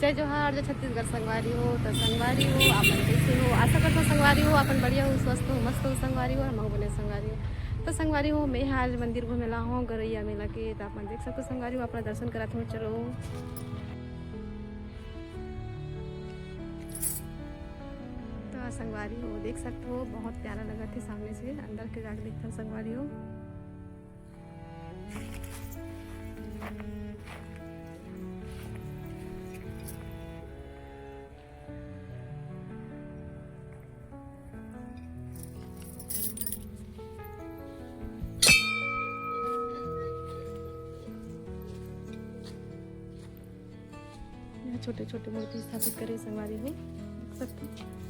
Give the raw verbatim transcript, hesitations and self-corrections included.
जय जोहार, जय छत्तीसगढ़ संगवारी हो। तो संगवारी हो, आप मन कैसे हो? आशा करता हूँ संगवारी हो, आप मन बढ़िया हो, स्वस्थ हो, मस्त हो संगवारी हो, और हम बने संगवारी हो। तो संगवारी हो, मैं आज मंदिर घूमे ला हूँ गौरैया मेला के। तो आप मन देख सकते हो संगवारी हो, अपना दर्शन करत हूँ। चलो। तो संगवारी हो, देख सकते हो, बहुत प्यारा लगत हे सामने से। अंदर के जाके देखते हैं संगवारी हो। यहाँ छोटे छोटे मूर्ति स्थापित करे संगवारी हो, देख सकते हो।